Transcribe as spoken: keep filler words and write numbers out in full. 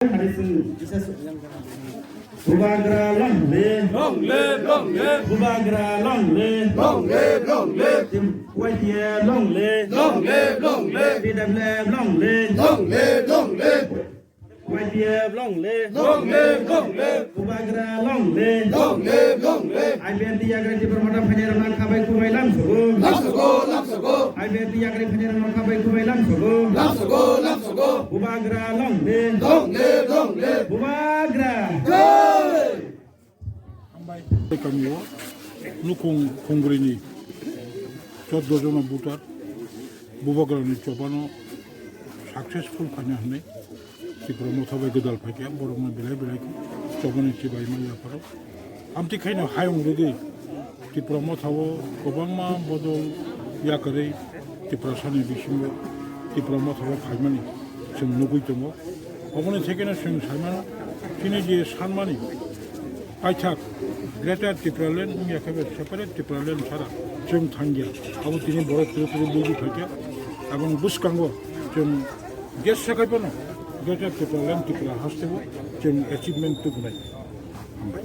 Hari sing, Bubagra long live. Long live, long live. Bubagra long live. Long live, long live. Team Y T F long live. Long live, long live. T W F long live. Long live, long live. Y T F long live. Long live, long live. Bubagra long live. Long live, long live. I P F T yagra Tipra Motha phainairokno khabai khubai lamsogo. Lamsogo, lamsogo. I P F T yagra phainairokno khabai khubai lamsogo. Lamsogo, lamsogo. Bubagra long live. Long live, long live. Bubagra. Jai. Kamio nukhung khungrini choddo jona voter Bubagrani chobano successful khaina hwnwi Tipra Motha bai gwdal phaikha, borokno belai belai chobani chibai ma yapharo. Amtwi khaino hayung rwgwi Tipra Motha o kwbangma bodol yakarwi Tiprasani bisingo Tipra Motha o phaimani chwng nugwi tongo. Oboni thekeno chwng saimano, chini je sanmani paithak Greater Tipraland wngya khe separate Tipraland sara chwng thangya. Abo tini borok phuru phuru buji phaikha. Aboni bwskango chwng jesa khai phano Greater Tipraland Tripura hasteo chwng achievement tubunai. Hambai.